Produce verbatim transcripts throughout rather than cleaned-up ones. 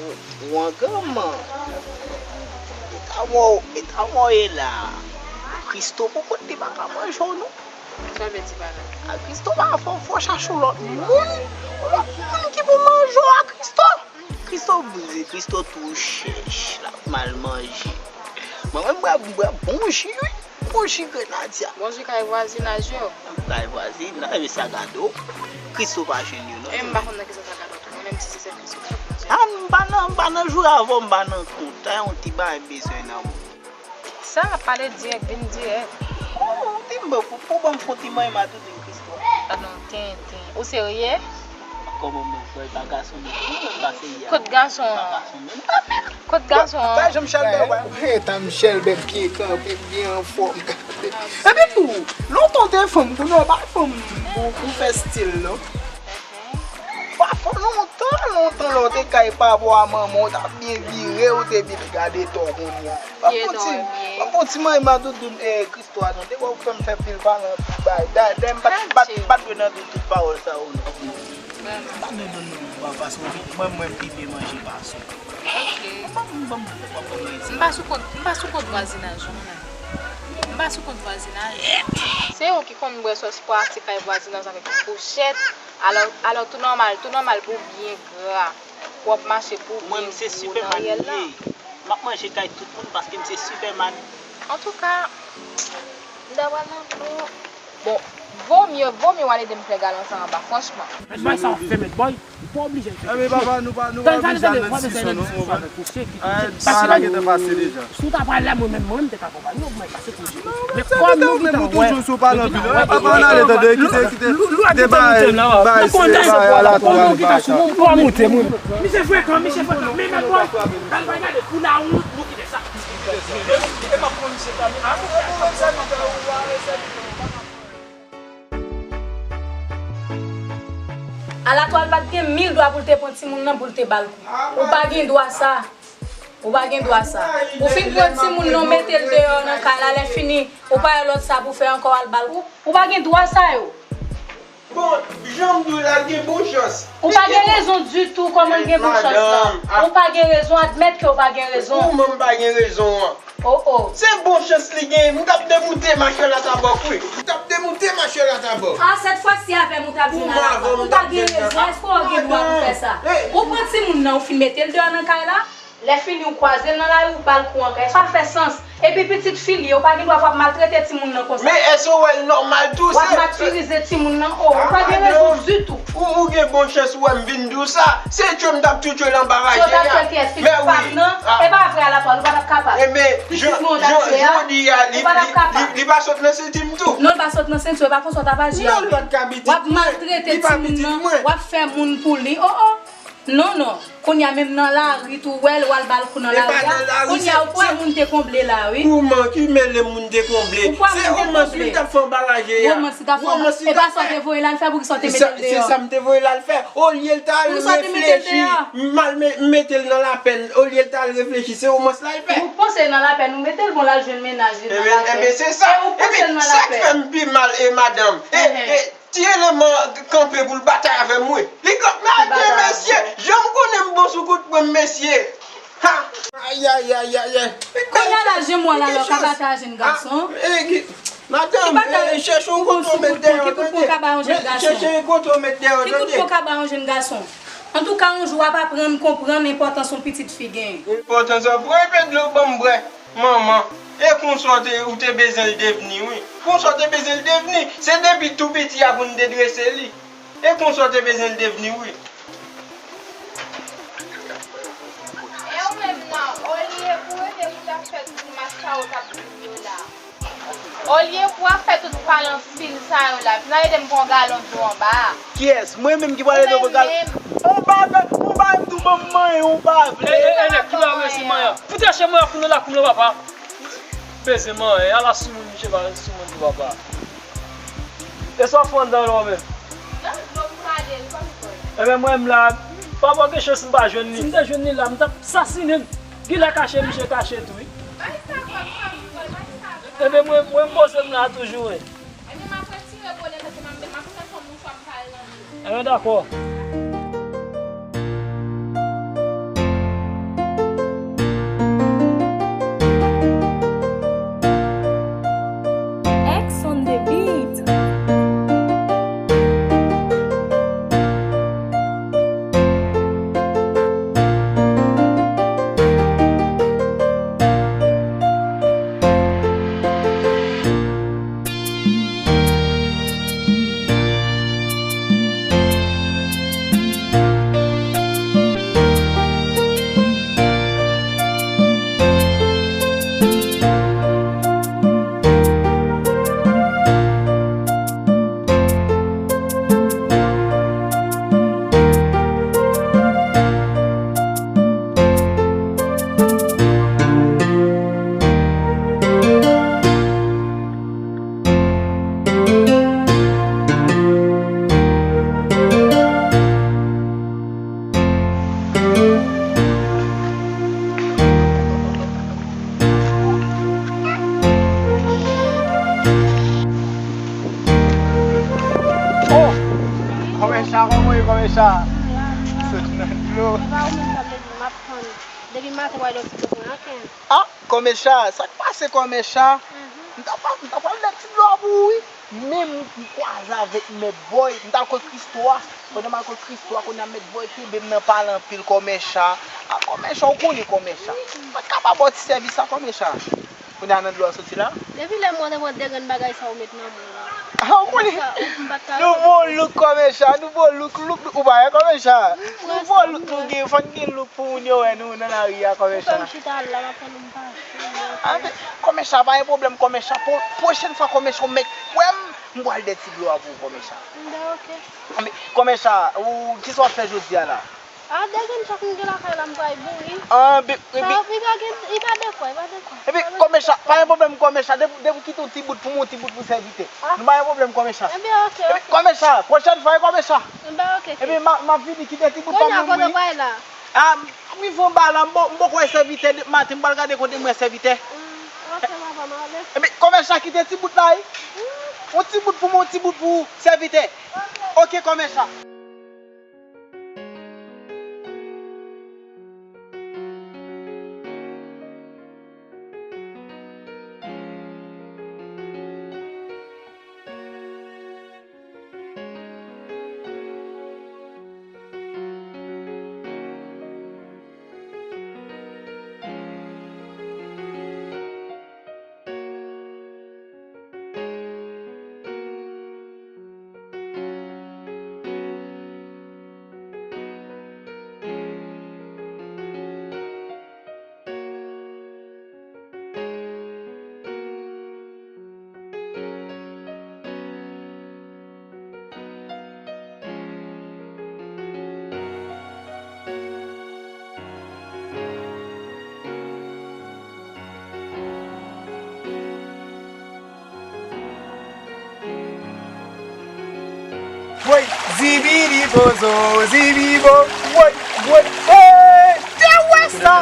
Ou, ou an granman. Eta mwen, eta mwen ye la. Christo poko di pa ka manje w non. Sa vle di pa la. A Christo pa fò, fò chache yon lòt moun. Yon lòt moun ki pou manje w a Christo. Christo brize, Christo tou chèch, l ap mal manje. Mwen menm m bwè, m bwè bon ji wi. Bon ji grenadya. Bon ji kay vwazinaj yo. Kay vwazinaj, men sa gade w. Christo pa jwenn yo non. E m pa konn nan kisa sa gade w tou. Mwen menm si se sèl Christo ki ap manje. A m pa nan, m pa nan joure avè w, m pa nan kont. Sa yon ti bagay m bezwen nan mwen. Sa l ap pale dirèk, vin dirèk. Ou di m bon, pou, pou ban m fon ti manman tou di m Christo. A non, tenten. Ou serye? Kòman mwen fè pa gason menm? Mwen menm pa serye. Kot gason an? Pa gason menm. Kot gason an? Pa janm chèlbè, wè. Ou jwenn tan m chèlbè byen kanpe, byen anfòm kanpe. Epi tou, lontan w te fanm, kounye a w pa fanm pou, pou fè stil non. Pa fanm lontan, lontan lè w te kay papa w a manman w, w t ap byen vire, w te vin gade tò kounye a. Ban m fon ti, ban m fon ti manman doudoun, eh, Christo a tande, wè w fè m fè pil pale anpil bagay. Dayè, dayè m pa t, pa t, pa t dwe nan tout, tout pawòl sa yo non. Pa t dwe nan tout, paske mwen, mwen pi byen manje pase w. Ok. Ban m, ban m, ban m, ban m. M pa sou kont, m pa sou kont vwazinaj ou non. M pa sou kont vwazinaj. Se ou ki konn bwè sòs pwa ti kay vwazinaj avèk fouchèt. Alò, alò tou nòmal, tou nòmal pou w byen gra. Pou w ap mache pou w byen gwo nan riyèl la. M ap manje kay tout moun paske m se Superman. Antouka, m ta pral nan bon, vomye, vomye w al ede m fè galon sa anba, franchman. Mèt bòy sa w ap fè, mèt bòy, ou pa oblije fè. Enben papa, nou pa, nou pa oblije al nan diskisyon non, ou konprann? Bagay la gentan pase deja. Si w ta pral la, mwen menm, mwen menm te ka akonpaye w, mwen pase toujou. Men kòm nou gentan wè, nou gentan wè, papa, ann ale, tande, kite, kite, kite bay, bay, bay, ala tou, bay, bay, sa. Misye frekan, misye frekan, men, men, bòy, al bay gade, pou la wont, nou kite sa. Alatwal pa t gen mil dwa pou l te pran timoun nan, pou l te ba l kou. Ou pa gen dwa sa. Ou pa gen dwa sa. Ou fin pran timoun nan, w mete l deyò nan kay la, lè fini, ou pa wè lòt sa pou fè ankò, w al ba l kou. Ou pa gen dwa sa yo. Bon, jan m di w la, l gen bon chans. Ou pa gen rezon ditou, kòman l gen bon chans la? Ou pa gen rezon, admèt ke w pa gen rezon. Kòman m pa gen rezon an? Oh, oh. Se bon chans li genyen. M t ap demoute machèl a tabòk, wi. M t ap demoute machèl a tabòk. Ah, cette fois-ci avè m ou t ap jwenn alatwal. Ou pa gen rezon. Èske w gen dwa pou fè sa? Ou pran timoun nan, ou fin mete l deyò nan kay la. Lè fini, ou kwaze l nan lari, ou ba l kou ankò. Sa fè sans. Epi pitit fi l ye, ou pa gen dwa pou w ap maltrete timoun nan konsa. Men èske w wè l nòmal tou? W ap matirize timoun nan, oh, ou pa gen rezon ditou. Ou, ou gen bon chans ou wè m vin di w sa. Se tchwe m t ap tou tchwe l anba raje a. Yo t ap tchwe kiyès? Pitit pa m nan? E pa vre, alatwal, ou pa t ap kapab. Pitit mwen yo t ap tchwe a, ou pa t ap kapab. Li pa sot nan senti m tou. Non, li pa sot nan senti w, e pa konsa w t ap aji a. Non, li pa t ka pitit mwen. W ap maltrete timoun nan, w ap fè moun pou li. Oh, oh. Non, non. Kounye a menm nan lari tou, w wè l, w al ba l kou nan lari a. Kounye a ou kwè moun te konble la, wi. Kouman ki mele moun te konble? Ou kwè moun te konble? Se romans li t ap fè anba raje a. Romans li t ap fè anba. E pa sa w te voye l al fè, poukisa w te mete l deyò? Se sa m te voye l al fè. Olye l t al reflechi, m al me-, m mete l nan lapèn. Olye l t al reflechi, se romans l al fè. Ou panse l nan lapèn, ou mete l bon, l al jwenn mennaj li nan lapèn. Enben, enben, se sa. E ou panse l nan lapèn. Epi, sa k fè m pi mal, e madanm. E, e, Ti eleman kanpe pou l batay avè m, wi. Li kanpe, men mesye, jan m konnen m bon sou kout pwen, mesye. Ha! Ayayayayay. Kounye a la, jan m wè la, lè w ka batay ak jèn gason. Madanm, chèche yon kote w met dèyè w, tande. Chèche yon kote w met dèyè w, tande. Ki kout pwen w ka bay yon jèn gason? Antouka, yon jou w ap aprann konprann enpòtans yon pitit fi genyen. Enpòtans an, pran enpe dlo ban m bwè. Manman, e konsa w te, ou te bezwen l devni, wi. Konsa w te bezwen l devni. Se depi tou piti a pou n te drese li. E konsa w te bezwen l devni, wi. E ou menm nan, olye pou rete pou ta fè tout mas sa ou t ap di m yo la. Olye pou w ap fè tout palanpil sa yo la, vin ede m pran yon galon dlo anba a. Kiyès? Mwen menm ki pral ede w pran galon? Ou menm. On bagay, on bagay m tou ban m manyen, ou pa vle. E, e, e, nèg ki pa vle se manyen. Fout rache manyen kounye la, kounye papa. Peze manyen, ala soumoun, misye pa soumoun tou papa. E sa w fè anndan la w menm? Nan dlo m prale, li pa m kwè. Ebyen, mwen menm la, pa bò gen chans m pa jwenn li. Si m te jwenn li la, m t ap sasinen l. Gila kache, misye kache tou, wi. Bay sa pa m pa m kwè, bay sa pa. Ebyen, mwen, mwen m poze m la toujou, wi. Ebyen, m ap retire bonè, paske m ap, m ap fè fon mouchwa m pa al nan dlo. Ebyen, dakò. X on the beat. Oh! Kòmèsa, kòman w ye, kòmèsa? Sot nan dlo. E pa ou menm k ap leve m ap tann. Depi maten, w a lòt ti mwen anken. Ah, kòmèsa, sa k pase, kòmèsa? M ta pral, m ta pral lè ti dlo a pou ou, wi. Men m kwaze avèk Mèt Bòy, m t al kot Kristwa. Pandan m al kot Kristwa, kounye a Mèt Bòy kenbe m nan pale anpil, kòmèsa. Ah, kòmèsa, ou konnen kòmèsa. M pa t ka pa ba w ti sèvis sa, kòmèsa. Kounye a nan dlo a soti la. Depi lè m wè w te pran de grenn bagay sa ou met nan men w la. Ah, ou konnen. Nouvo look, kòmèsa, nouvo look, look, ou pa wè, kòmèsa. Nouvo look nou gen, fò n gen look pou moun yo wè nou nan lari a, kòmèsa. Ou fè m chita la, m ap tann ou m pase. Ah, men, kòmèsa, pa gen pwoblèm, kòmèsa. Pwo-, pwochèn fwa, kòmèsa, ou mèt kwè m, m pral dèyè ti dlo a pou ou, kòmèsa. Enben, oke. Ah, men, kòmèsa, ou, kisa w ap fè jodi a la? Ah, de grenn chak m gen lakay la, m pral bouri. Ah, bi-, bi-, sa, li pa gen, li pa de kwè, li pa de kwè. Epi, kòmèsa, pa gen pwoblèm, kòmèsa, depi, depi w kite yon ti bout pou mwen, yon ti bout pou sèvitè. Ah. Nou pa gen pwoblèm, kòmèsa. Enben, oke, epi, oke. Kòmèsa, pwochèn fwa, wi, kòmèsa. Enben, oke, epi, ma, m ap vini, kite ti bout pa mwen, wi. Kounye a, kote w pral la? Ah, m, m rive anba la, m bo-, m poko wè sèvitè, depi maten, m pral gade kote m wè sèvitè. Hmm, oke, papa, m ale. Epi, kòmèsa, kite ti bout la, wi. Hmm. Yon ti bout pou mwen, yon ti bout pou sèvitè. Oke. Oke, kòmèsa. Woy, zibidi bozo, zibibo, woy, woy, hey! Te wè sa!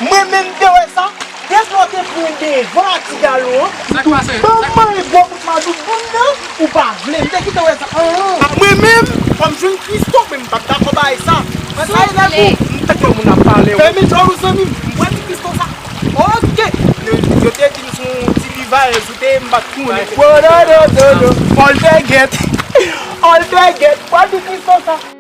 Mwen menm te wè sa! Depi w te pran devan a ti galon an, m tou ban mwen gwo bout Gwadloup bon nan, ou pa vle, m te kite w wè sa. Ah, mwen menm, fò m jwenn Christo, men m p ap dakò bay sa. Mwen sa e lè pou m tande yon moun ap pale. Fèmen djòl ou, zanmi m. M wè ti Christo sa. Ok. Yo, yo te di m se yon ti Levi's, ou te, m pa t konnen. Wododododo. All the get. All the get. Gwadloup Christo sa.